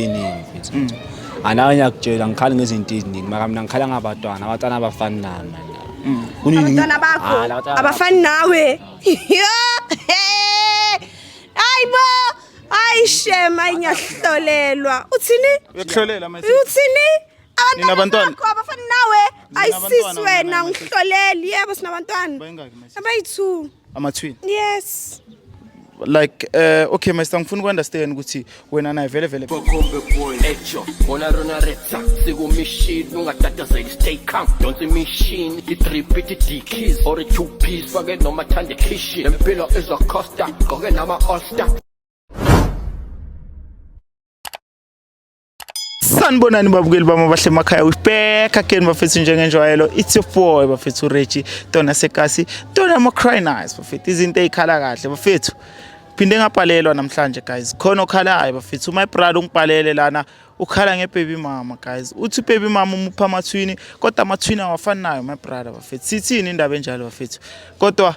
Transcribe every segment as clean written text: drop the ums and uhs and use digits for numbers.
Iningi mfethu. Anawe ngiyakutshela ngikhali ngezinto eziningi mara mina ngikhala ngabatwana, abatwana abafani nami mani. Kunini Abantwana bakho Ah, la batwana abafani nawe. Hayibo! Hayi shem, hayi ngiyahlolelwa. Uthini? Uyakuhlolela my sister. Uthini? Nina abantwana? bakho abafani nawe. Ayi abantwana sis wena wena, my sister? ngihloleli. Yebo sinabantwana. Bayingaki my sister? Abayi-2. Ama-twin. Yes. Like okay my sister, ngifuna uku-understand ukuthi wena naye vele vele Echo, bona rona retsa sikumishini ungatatazeli stay calm donsa imishini i-drip ithi d-keys or i-two piece fake noma thande khishi lempilo izocosta gqoke nama-all star. Sanibonani babukeli bami abahle emakhaya, we back again bafethu njengenjwayelo. It's your boy bafethu Reggie Tona Sekasi Tona ama cry nice bafethu, izinto ezikhala kahle bafethu. Phinde ngabhalelwa namhlanje guys, khona okhalayo bafethu. My brother ungibhalele lana, ukhala ngebaby mama guys. Uthi baby mama umupha amathwini kodwa amathwini awafani nayo my brother bafethu. Sithini indaba enjalo bafethu? Kodwa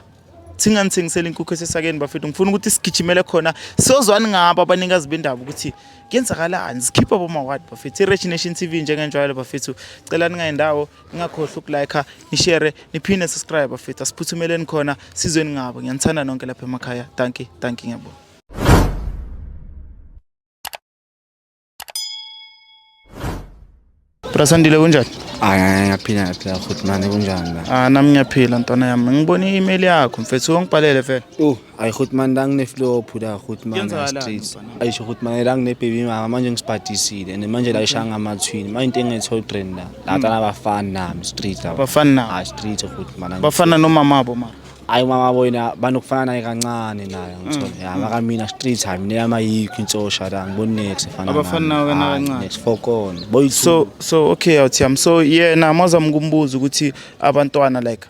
thinganithengisela inkukhu esesakeni bafethu, ngifuna ukuthi sigijimele khona siyozwani ngabo abanikazi bendaba ukuthi kuyenzakalani. Sikhipha bomawadi bafethu, i-Reg Nation TV njengenjwayelo bafethu. Cela ningayindawo, ningakhohlwa ukulike, nishare, niphinde subscribe bafethu. Asiphuthumeleni khona sizweni ngabo. Ngiyanithanda nonke lapha emakhaya. Dankie, dankie, ngiyabonga. Brasandile, kunjani? Hayi, ngiyaphila, ngiyaphila futhi manje, kunjani la? Ah, nami ngiyaphila ntwana yami. Ngibone i-email yakho mfethu, ungibhalele vele. Oh, ayi futhi man la ngine-flop la futhi man Kuyenzakalani, street. mfana? Ayisho futhi man la ngine-baby mama manje ngisibhadisile and manje la ishaya ngamathwini. Manje into engayithola trend la. La batwana abafani nami street la. Abafani nawe? Ah, street futhi man. Bafana nomama abo mara. Hayi, mama bona banokufana naye kancane naye ngithola. Ya maka mina street, hayi mina yamayikho insosha la ngiboni next efana. Abafani nawe wena kancane? Next fokone. Boy. So okay awuthi yami, so yena mawuzama ukumbuza ukuthi abantwana like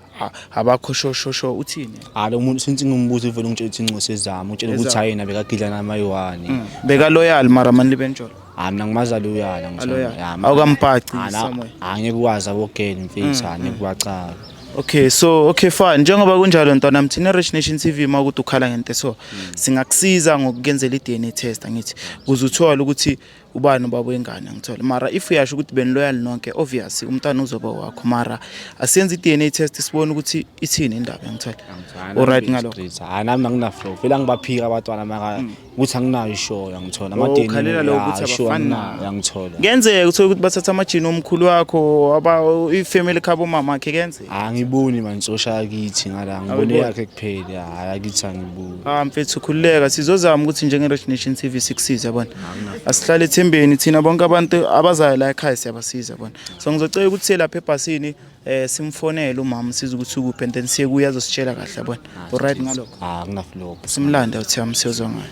abakho sho sho sho, uthini? Ah, lo muntu since ngimbuza uvele ungitshela ukuthi incosi ezami, utshela ukuthi hayi yena bekagidla namayiwani. Beka loyal mara mani libe njolo. Hayi, mina ngimazi aloyal. Aloyal. Awukamphaci somewhere? Angeke ukwazi abogeni mfethu, angeke kwacala. Okay, so okay fine, njengoba kunjalo ntwana, mthina Rich Nation TV, uma ukuthi ukhala ngento so singakusiza ngokukenzela i-DNA test, angithi, ukuze uthole ukuthi ubani ubaba wengane, ngithola. Mara if uyasho ukuthi beni loyal nonke, obvious umntwana uzoba wakho, mara asiyenze i-DNA test sibone ukuthi ithini indaba, ngithola. Alright ngalokho? Hayi, nami angina-flow vele, angibaphika abantwana maka ukuthi anginayo ishow, ngithola. Oh, ukhalela lokho ukuthi abafani nawe. Yangithola. Kuyenzeka uthole ukuthi bathatha amajini omkhulu wakho, aba ifamily khabo mama wakhe, kuyenzeka. Angiboni mani sosha yakithi ngala, ngibone Awuyiboni? yakhe kuphela, hayi akithi angiboni. Ah mfethu, khululeka, sizozama ukuthi njenge-Rich Nation TV sikusize, yabona. Asihlale ethembeni thina, bonke abantu abazayo la ekhaya siyabasiza, yabona. So ngizocela ukuthi siye lapha ebhasini, simfonele umama size ukuthi ukuphi and then siye kuye azositshela kahle, yabona. Alright ngalokho? Ah, angina-flow. Simlande uthi yami siyozwa ngayo.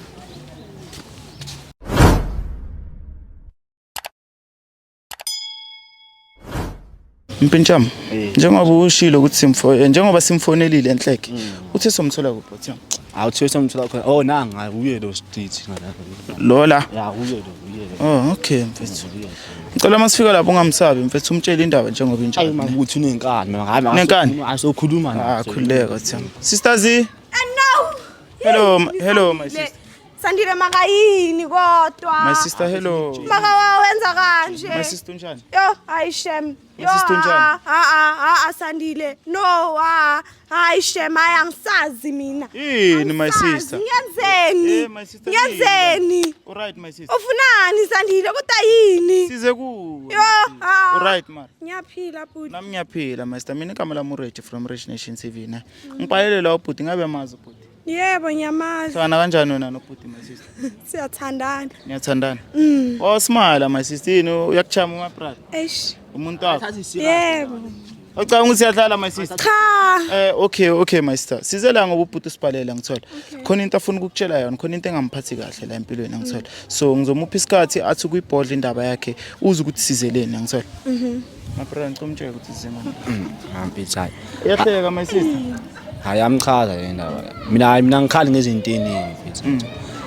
Mpintsham, njengoba ushilo ukuthi njengoba simfonelile enhleke, uthe somthola kuphi uthi yami? Awuthiwe somthola khona, oh nanga, hayi uye lo street ngala. Lola. Ya, uye lo, uye lo. Oh okay mfethu. Ngicela masifika lapho ungamsabi mfethu, umtshele indaba njengoba Ayi injalo. mama ukuthi unenkani mama, hayi Unenkani? asokhuluma. Ah, khululeka Themba. Sister Z. And no. Hello, hello my sister. Sandile, makayini kodwa? My sister, hello. Maka wawenza kanje. My sister, unjani? Yo, hayi shem. My sister, unjani? Ah ah ah, Sandile. No, ah, hayi shem, hayi angisazi mina. Yini my Angisazi, sister? Ngiyenzeni? Eh my sister. Ngiyenzeni? Alright my sister. Ufunani Sandile? Kodwa yini? Size kuwe. Yo, ah. Alright mara. Ngiyaphila bhuti. Nami ngiyaphila my sister. Mina igama lami uReggie from Rich Nation TV ne. Ngibhalele la ubhuti, ngabe mazi ubhuti. Yebo, ngiyamazi. Hlangana kanjani wena nobhuti my sister? Siyathandana. Niyathandana? Oh smile my sister, yini uyakuchama my brother? Eish. Umuntu wakho. Yebo. Ucabanga ukuthi siyadlala my sister? Cha. Okay, my sister. Size la ngoba ubhuti usibhalela, ngithola. Khona into afuna ukukutshela yona, khona into engamphathi kahle la empilweni, ngithola. So ngizomupha isikhathi athi kuyibhodla indaba yakhe, uze ukuthi sizeleni, ngithola. My brother, ngicela umtshele ukuthi size ngani. Mfethu hayi. Iyahleka my sister. Hayi, amchaza le ndaba. Mina hayi mina ngikhali ngezinto eziningi mfethu.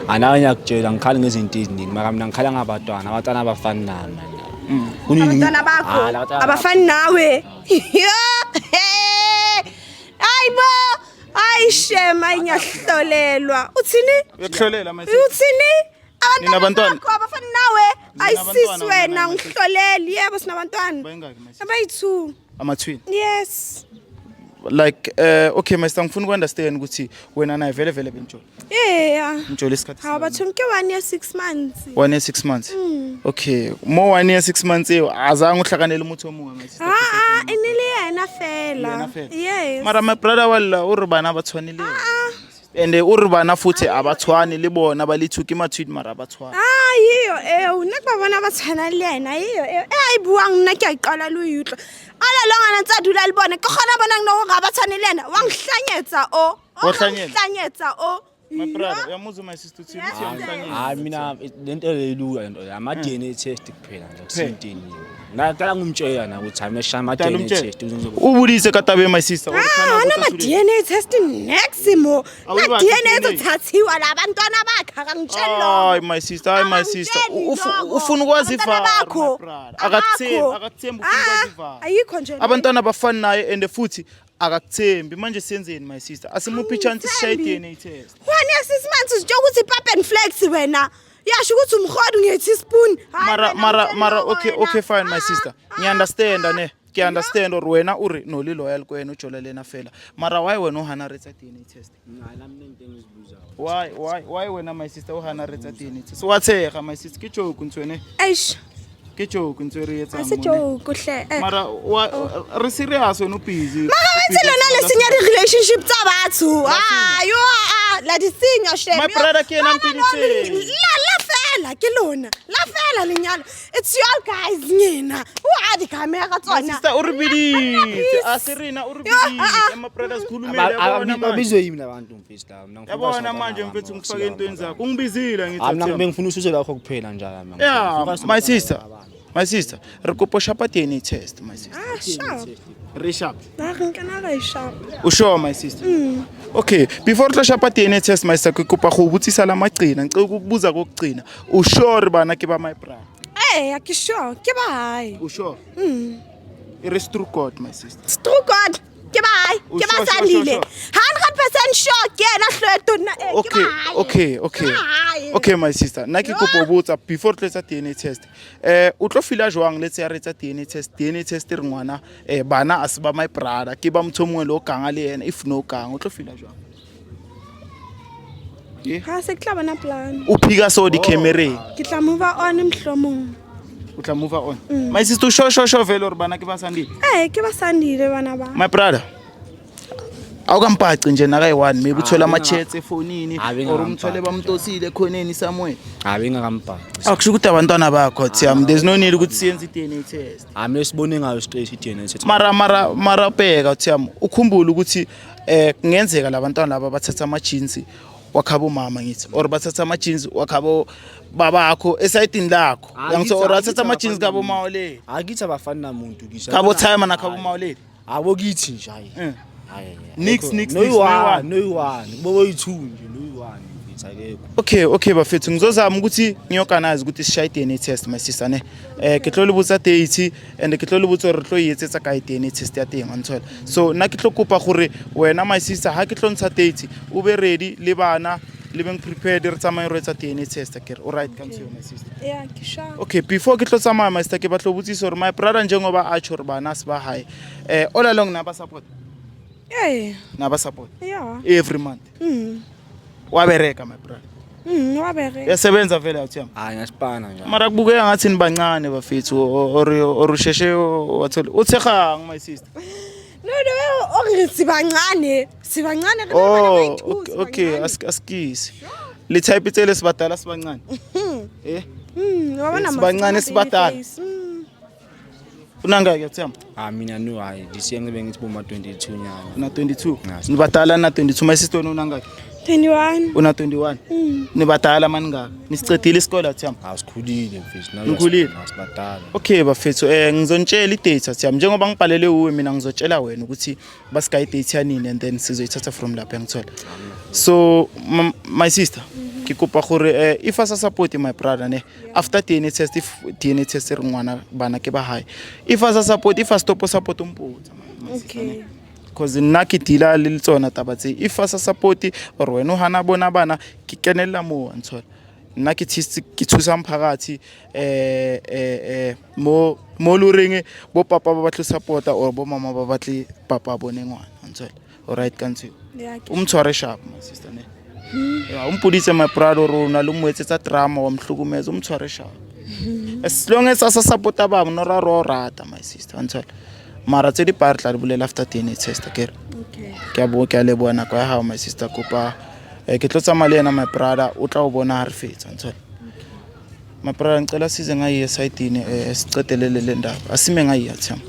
Anawe ngiyakutshela ngikhali ngezinto eziningi maka mina ngikhala ngabatwana, abatwana abafani nami mani. Kunini Abantwana bakho Ah, la batwana abafani nawe. Hayibo! Hayi shem, hayi ngiyahlolelwa. Uthini? Uyakuhlolela my sister. Uthini? Nina abantwana? Bakho abafani nawe. Nina Ayisisi abantwana wena wena, my sister? ngihloleli. Yebo sinabantwana. Bayingaki, my sister? Abayi-2. Ama-twin. Yes. Like okay my sister, ngifuna uku-understand ukuthi wena naye vele vele benijolo. Yeah. Nijole isikhathi. Hawu bathong ke 1 year 6 months. 1 year 6 months. Okay, mo 1 year 6 months eo azange uhlakanele umuthi omuwe my sister. Ah ah, e ne le yena fela. Yena fela. Yes. Mara my brother walla o re bana ba tshwane le yena. And o re bana futhi abatshwane le bona ba le two ke ma-twin mara abatshwane. Ah, yiyo eo nna ke ba bona ba tshwana le yena yiyo eo e a e buang nna ke a iqala le ho e utlwa all along a ntse a dula le bone ke kgona bonang le gore ga ba tshwane le yena wa ngihlanyetsa o. Wa hlanyetsa? Ngihlanyetsa o. My brother, uyamuzwa my sister uthi uthi uyamhlanyela. Hayi mina lento le ilula lento le ama-DNA test kuphela nje akusinto eningi. Ngaqala ngumtshela na ukuthi hayi mina shaya Dala ama-DNA umtshele. test ukuze ngizobe- O boditse ka taba e my sister. O re Ah, tshwana ana go ma tsa DNA test next mo. Na Awuyibathi DNA DNA. izothathiwa la bantwana bakhe akangitsheli lokho. Hayi my sister, hayi my sister. Akangitsheli lokho. Ufuna ukwazi Abantwana ivara. bakho. My brother. Akakuthembi, Abakho. akakuthembi ufuna Ah, ukwazi ivara. ayikho nje leyo. Abantwana bafani naye and futhi akakuthembi. Manje siyenzeni my sister? Asimuphi chance sishaye Angithembi. DNA test. 1 year 6 months uzitsho ukuthi pap and flex wena. Yasho ukuthi umhodi nge-teaspoon. Hayi Mara wena, mara ngitsheli mara lokho okay wena. okay fine my Ah, sister. ah, Ngiya-understand ah. ne. Ke understand or wena o re no le loyal ko wena o jola le yena fela. Mara why wena o hana re tsa DNA test? Hayi, nami kunento engizibuzayo. Why wena my sister o hana re tsa DNA test? Wa tshega my sister ke joke ntho ene. Eish, Ke joke ntho e re etsang. a se mo ne. joke hle. Eh. Mara re serious wena o busy. Mara wa itse lona le senya di-relationship tsa batho. Ah, yo, ah, la di senya shem. My yo. brother ke yena a Bana mpiditseng. la fela ke lona. La fela lenyalo. It's your guys nyena. O a di-camera tsona. Sister o re biditse. Peace. A se rena o re Yo, ah, ah. biditse. My brother sikhulumele Aba- yabona manje. Babizwe yimi labantu mfethu la. Mina ngifuna Yabona ukwazi manje abantwana mfethu bami, ngifake entweni akusibo zakho. Ungibizile ngithi. Hayi mina Athemba. bengifuna usizo lakho kuphela njalo mina. Yeah, Ngifuna ukwazi my abantwana sister. bami. My sister, re kopo shapa DNA test my sister. Ah, sharp. Re sharp. Ba re nkana ra e sharp. O sure my sister? Okay, before re tlo shapa DNA test my sister ke kopa go botsisa la maqina, ngicela ukukubuza kokugcina. O sure bana ke ba my brother? Eh, ke sure. Ke ba hae. O sure? E re true God my sister. It's true God. Ke ba hae. O Ke ba sure, sure, Sandile. sure, 100% sure ke yena hloeto nna. Eh, ke Okay, ba hae. okay. Ke ba hae. Okay my sister, nna ke Yo. kopa ho botsa before re tlo etsa DNA test. O tlo feel jwang let's say re etsa DNA test, DNA test re ngwana bana a se ba my brother, ke ba motho o mongwe le o kanga le yena if no kanga o tlo feel jwang? Ha se ke tla bona plan. O phika so di-camereng. Ke tla move on mohlomong. O tla move on. My sister sure sure sure vele hore bana ke ba Sandile. Eh, ke ba Sandile bana ba. My brother. Awukampaci nje nakayi-one maybe uthole Ah, ama-chats efonini Ah, or bengingakamphathi umthole bamtosile ekhoneni somewhere. Hayi bengingakamphathi. Akusho ukuthi abantwana bakho Thiam, there's no need ukuthi siyenze i-DNA test. Hayi mina sibone ngayo straight i-DNA test. Mara bheka Thiam, ukhumbule ukuthi kungenzeka labantwana laba bathatha ama-jeans wakhabo mama ngithi or bathatha ama-jeans wakhabo babakho esayidini lakho. Ah, Yangitho or bathatha kithi ama-jeans abafani kabo namuntu. Mawoleli. Hayi kithi abafani namuntu kithi. Kabo Timer nakhabo Mawoleli. Abo kithi nje hayi. Eh. Hayi. Nix, nix, no nix, one, no no one. Kubo boyi-2 nje no one mfethu akekho. Okay bafethu ngizozama ukuthi ngiyorganize ukuthi sishaye i-DNA test my sister ne. Ke tlo le botsa date and ke tlo le botsa hore re tlo e etsetsa kae DNA test ya teng wa nthola. So nna ke tlo kopa gore wena my sister ha ke tlo ntsha date o be ready le bana le beng prepared re tsamaye re etsa DNA test akere. O right ka ntho eo, my sister. Yeah, ke sharp. Okay, before ke tlo tsamaya my sister ke batla ho botsisa hore my brother njengoba atjho hore bana se ba hae. All along na ba support. Eh, Na ba support yeah. every month. Wa bereka my brother. Wa bereka. Yasebenza vele awuthiyami. Hayi ngiyasipana nje. Mara kubukeka ngathi nibancane bafethu or usheshe wathola uthegang my sister. No, o re sibancane. Sibancane re bana Oh, ba two. okay, okay, asikisi. Le type tsele sibadala sibancane. Eh, Wa bona Sibancane, sibadala. Unangaki yathemba? Ah mina no hayi this year ngibe ngithi boma 22 nyana. Una 22. Yes. Nibadala na 22 my sister wena unangaki? 21. Una 21. Nibadala maningaka. Nisicedile isikole yathemba. Ah sikhulile mfethu. Nawe Nikhulile? Sibadala. Okay bafethu ngizonitshela i-date Thiyami njengoba ngibhalele uwe mina ngizotshela wena ukuthi basikaye i-date yanini and then sizoyithatha from lapha ngithola. So my sister ke kopa gore if a sa support my brother ne after DNA test if DNA test re ngwana bana ke ba hae if a sa support if a stop support umpotsa my sister, ne. Okay. Cause nna ke deala le tsona taba tse if a sa support or wena o hana bona bana ke kenella moo wa nthola. Nna ke ke thusa mphakathi mo mo le horeng bo papa ba batle support-a or bo mama ba batle papa bone ngwana, wa ntshwela. Alright ka ntho eo. Yeah, ke O mtshware sharp, my sister, ne. Ya, o mpoditse, my brother, hore o na le mo etsetsa drama, wa mo hlokomeza, o mtshware sharp. As long as a sa support-a bangwe, no ra re o rata, my sister, wa ntshwela. Mara tse di pa re tla di bolela after DNA test, akere. Okay. Ke a bo ke a leboha nako ya hao, my sister. Kopa ke tlo tsamaya le yena, my brother, o tla o bona ha re fetsa, ntshwela. My brother, ngicela size ngayiye esayidini, sicedelele le ndaba. Asime ngayiye, athiyam.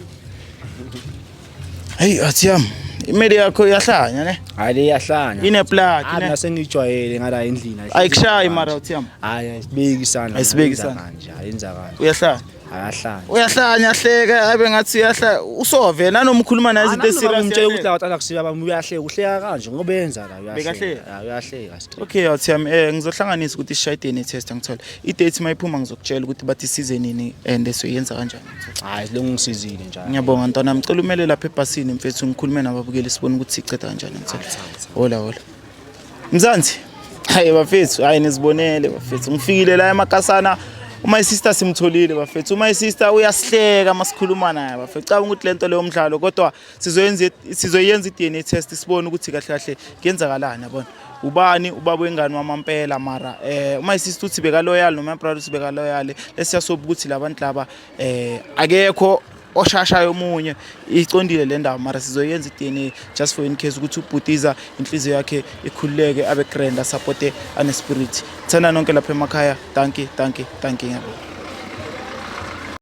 Hey, athiyam. Imeli yakho iyahlanya, ne? Hayi, le iyahlanya. Ine-plug, Hayi, ne? mina sengijwayele ngala endlini. Ayikushayi mara, uthiyam. Hayi, ayisibeki isandla. Ayisibeki Yenza isandla. kanje, ayenza kanje. Uyahlanya. Ayahlanya. Uyahlanya, hleka, abe ngathi uyahlanya. Usove nanoma ukhuluma naye izinto Ngimtshela ukuthi e-serious. la batala kusiba bami, uyahleka, uhleka kanje ngoba yenza la uyahleka. Bekahleka? Ya, uyahleka straight. Okay, athiyam, ngizohlanganisa ukuthi sishaye DNA test, ngithola. I-date mayiphuma ngizokutshela ukuthi bathi size nini and soyenza kanjani. Hayi, lo ngisizile njalo. Ngiyabonga, ntwana. Ngicela umele lapha ebhasini, mfethu, ngikhulume nababukeli, sibone ukuthi siceda kanjani, ngithola. Hola hola. Mzansi. Hayi bafethu, hayi nizibonele bafethu. Ngifikile la emakasana. Uma sister simtholile, bafethu. Uma sister uyasihleka masikhuluma naye, bafethu. Cabanga ukuthi lento leyo umdlalo, kodwa sizoyenza i-DNA test, sibone ukuthi kahle kahle kuyenzakalani, yabona. Ubani ubaba wengane wamampela? Mara uma sister uthi beka loyal noma brother uthi beka loyal, lesiyasoba ukuthi labantu laba akekho oshashayo omunye, icondile le ndaba. Mara sizoyenza i-DNA just for in case ukuthi ubhutiza inhliziyo yakhe ikhululeke, abe grand, asupporte ane spirit. Thanda nonke lapha emakhaya. Dankie, dankie, dankie, ngiyabonga.